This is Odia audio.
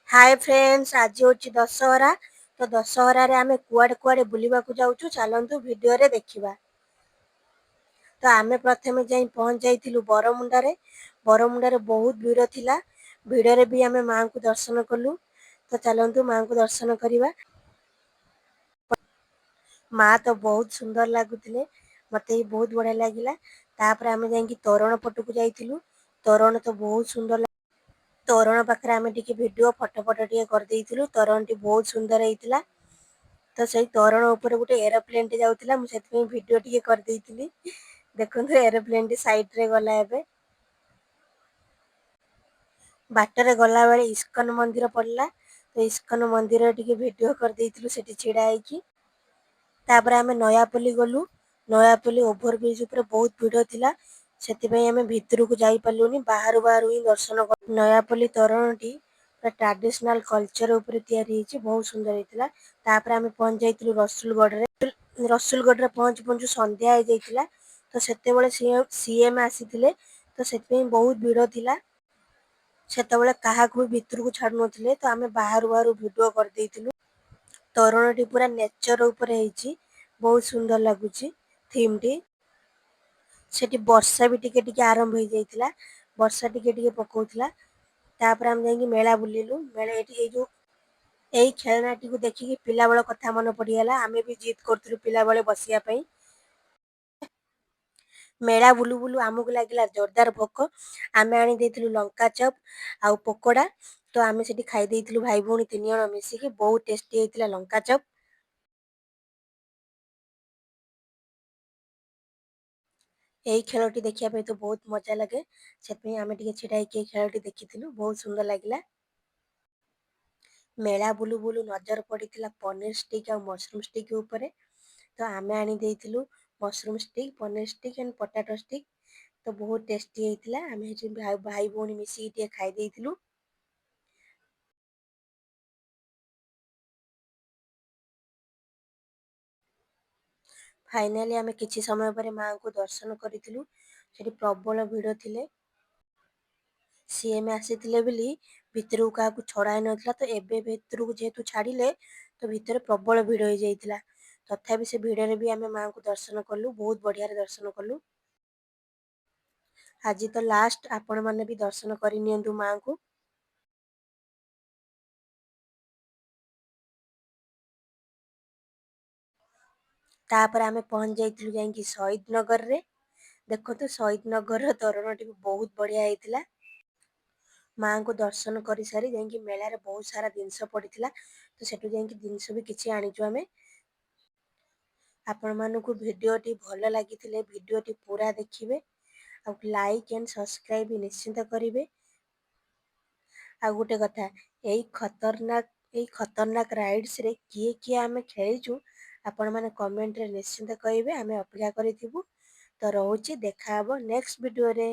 ହାଏ ଫ୍ରେଣ୍ଡସ୍, ଆଜି ହେଉଛି ଦଶହରା। ତ ଦଶହରାରେ ଆମେ କୁଆଡ଼େ କୁଆଡ଼େ ବୁଲିବାକୁ ଯାଉଛୁ, ଚାଲନ୍ତୁ ଭିଡ଼ିଓରେ ଦେଖିବା। ତ ଆମେ ପ୍ରଥମେ ଯାଇ ପହଞ୍ଚି ଯାଇଥିଲୁ ବରମୁଣ୍ଡାରେ। ବରମୁଣ୍ଡାରେ ବହୁତ ଭିଡ଼ ଥିଲା। ଭିଡ଼ରେ ବି ଆମେ ମାଆଙ୍କୁ ଦର୍ଶନ କଲୁ। ତ ଚାଲନ୍ତୁ ମାଆଙ୍କୁ ଦର୍ଶନ କରିବା। ମା ତ ବହୁତ ସୁନ୍ଦର ଲାଗୁଥିଲେ, ମୋତେ ବି ବହୁତ ବଢ଼ିଆ ଲାଗିଲା। ତାପରେ ଆମେ ଯାଇକି ତୋରଣ ପଟକୁ ଯାଇଥିଲୁ। ତୋରଣ ତ ବହୁତ ସୁନ୍ଦର। ତୋରଣ ପାଖରେ ଆମେ ଟିକେ ଭିଡ଼ିଓ ଫଟୋ ଫଟୋ ଟିକେ କରିଦେଇଥିଲୁ। ତୋରଣଟି ବହୁତ ସୁନ୍ଦର ହେଇଥିଲା। ତ ସେଇ ତୋରଣ ଉପରେ ଗୋଟେ ଏରୋପ୍ଲେନଟେ ଯାଉଥିଲା, ମୁଁ ସେଥିପାଇଁ ଭିଡ଼ିଓ ଟିକେ କରିଦେଇଥିଲି। ଦେଖନ୍ତୁ, ଏରୋପ୍ଲେନଟି ସାଇଡରେ ଗଲା। ଏବେ ବାଟରେ ଗଲାବେଳେ ଇସ୍କନ ମନ୍ଦିର ପଡ଼ିଲା, ତ ଇସ୍କନ ମନ୍ଦିର ଟିକେ ଭିଡ଼ିଓ କରିଦେଇଥିଲୁ ସେଠି ଛିଡ଼ା ହେଇକି। ତାପରେ ଆମେ ନୟାପଲ୍ଲୀ ଗଲୁ। ନୟାପଲ୍ଲୀ ଓଭରବ୍ରିଜ ଉପରେ ବହୁତ ଭିଡ଼ ଥିଲା, ସେଥିପାଇଁ ଆମେ ଭିତରକୁ ଯାଇପାରିଲୁନି, ବାହାରୁ ବାହାରୁ ହିଁ ଦର୍ଶନ କଲୁ। ନୟାପଲ୍ଲୀ ତୋରଣଟି ପୁରା ଟ୍ରାଡିସନାଲ କଲଚର ଉପରେ ତିଆରି ହେଇଛି, ବହୁତ ସୁନ୍ଦର ହେଇଥିଲା। ତାପରେ ଆମେ ପହଞ୍ଚି ଯାଇଥିଲୁ ରସୁଲଗଡ଼ରେ। ରସୁଲଗଡ଼ରେ ପହଞ୍ଚୁ ପହଞ୍ଚୁ ସନ୍ଧ୍ୟା ହେଇଯାଇଥିଲା। ତ ସେତେବେଳେ ସିଏମ୍ ଆସିଥିଲେ, ତ ସେଥିପାଇଁ ବହୁତ ଭିଡ଼ ଥିଲା। ସେତେବେଳେ କାହାକୁ ବି ଭିତରକୁ ଛାଡୁନଥିଲେ, ତ ଆମେ ବାହାରୁ ବାହାରୁ ଭିଡ଼ିଓ କରିଦେଇଥିଲୁ। ତୋରଣଟି ପୁରା ନେଚର ଉପରେ ହେଇଛି, ବହୁତ ସୁନ୍ଦର ଲାଗୁଛି ଥିମ୍ଟି। ସେଠି ବର୍ଷା ବି ଟିକେ ଟିକେ ଆରମ୍ଭ ହେଇଯାଇଥିଲା, ବର୍ଷା ଟିକେ ଟିକେ ପକଉଥିଲା। ତାପରେ ଆମେ ଯାଇକି ମେଳା ବୁଲିଲୁ। ମେଳା ଏଠି ଏଇ ଯୋଉ ଏଇ ଖେଳନାଟିକୁ ଦେଖିକି ପିଲାବେଳ କଥା ମନେ ପଡ଼ିଗଲା। ଆମେ ବି ଜିଦ୍ କରୁଥିଲୁ ପିଲାବେଳେ ବସିବା ପାଇଁ। ମେଳା ବୁଲୁ ବୁଲୁ ଆମକୁ ଲାଗିଲା ଜୋରଦାର ଭୋକ। ଆମେ ଆଣି ଦେଇଥିଲୁ ଲଙ୍କା ଚପ୍ ଆଉ ପକୋଡ଼ା, ତ ଆମେ ସେଠି ଖାଇ ଦେଇଥିଲୁ ଭାଇ ଭଉଣୀ ତିନି ଜଣ ମିଶିକି। ବହୁତ ଟେଷ୍ଟି ହେଇଥିଲା ଲଙ୍କା ଚପ୍। ଏଇ ଖେଳଟି ଦେଖିବା ପାଇଁ ତ ବହୁତ ମଜା ଲାଗେ, ସେଥିପାଇଁ ଆମେ ଟିକେ ଛିଡ଼ା ହେଇକି ଏଇ ଖେଳଟି ଦେଖିଥିଲୁ, ବହୁତ ସୁନ୍ଦର ଲାଗିଲା। ମେଳା ବୁଲୁ ବୁଲୁ ନଜର ପଡ଼ିଥିଲା ପନିର ଷ୍ଟିକ୍ ଆଉ ମସରୁମ୍ ଷ୍ଟିକ୍ ଉପରେ, ତ ଆମେ ଆଣି ଦେଇଥିଲୁ mushroom stick, paneer stick and potato stick. ତ ବହୁତ ଟେଷ୍ଟି ହେଇଥିଲା। ଆମେ ସେଠି ଭାଇ ଭଉଣୀ ମିଶିକି ଟିକେ ଖାଇ ଦେଇଥିଲୁ। ଫାଇନାଲି ଆମେ କିଛି ସମୟ ପରେ ମାଆଙ୍କୁ ଦର୍ଶନ କରିଥିଲୁ। ସେଠି ପ୍ରବଳ ଭିଡ଼ ଥିଲେ। ସିଏମ୍ ଆସିଥିଲେ ବୋଲି ଭିତରକୁ କାହାକୁ ଛଡ଼ା ହେଇନଥିଲା। ତ ଏବେ ଭିତରକୁ ଯେହେତୁ ଛାଡ଼ିଲେ, ତ ଭିତରେ ପ୍ରବଳ ଭିଡ଼ ହେଇଯାଇଥିଲା। ତଥାପି ସେ ଭିଡ଼ରେ ବି ଆମେ ମାଆଙ୍କୁ ଦର୍ଶନ କଲୁ, ବହୁତ ବଢ଼ିଆରେ ଦର୍ଶନ କଲୁ। ଆଜି ତ ଲାଷ୍ଟ, ଆପଣମାନେ ବି ଦର୍ଶନ କରିନିଅନ୍ତୁ ମାଆଙ୍କୁ। ତାପରେ ଆମେ ପହଞ୍ଚି ଯାଇଥିଲୁ ଯାଇକି ଶହୀଦ ନଗରରେ। ଦେଖନ୍ତୁ, ଶହୀଦ ନଗରର ତୋରଣଟି ବି ବହୁତ ବଢ଼ିଆ ହେଇଥିଲା। ମାଆଙ୍କୁ ଦର୍ଶନ କରିସାରି ଯାଇକି ମେଳାରେ ବହୁତ ସାରା ଜିନିଷ ପଡ଼ିଥିଲା, ତ ସେଠୁ ଯାଇକି ଜିନିଷ ବି କିଛି ଆଣିଛୁ ଆମେ। ଆପଣମାନଙ୍କୁ ଭିଡ଼ିଓଟି ଭଲ ଲାଗିଥିଲେ ଭିଡ଼ିଓଟି ପୁରା ଦେଖିବେ ଆଉ ଲାଇକ୍ ଆଣ୍ଡ ସବସ୍କ୍ରାଇବ୍ ନିଶ୍ଚିତ କରିବେ। ଆଉ ଗୋଟେ କଥା, ଏଇ ଖତରନାକ ରାଇଡ୍ସରେ କିଏ କିଏ ଆମେ ଖେଳିଛୁ, ଆପଣମାନେ କମେଣ୍ଟରେ ନିଶ୍ଚିତ କହିବେ। ଆମେ ଅପେକ୍ଷା କରିଥିବୁ। ତ ରହୁଛି, ଦେଖାହବ ନେକ୍ସଟ ଭିଡ଼ିଓରେ।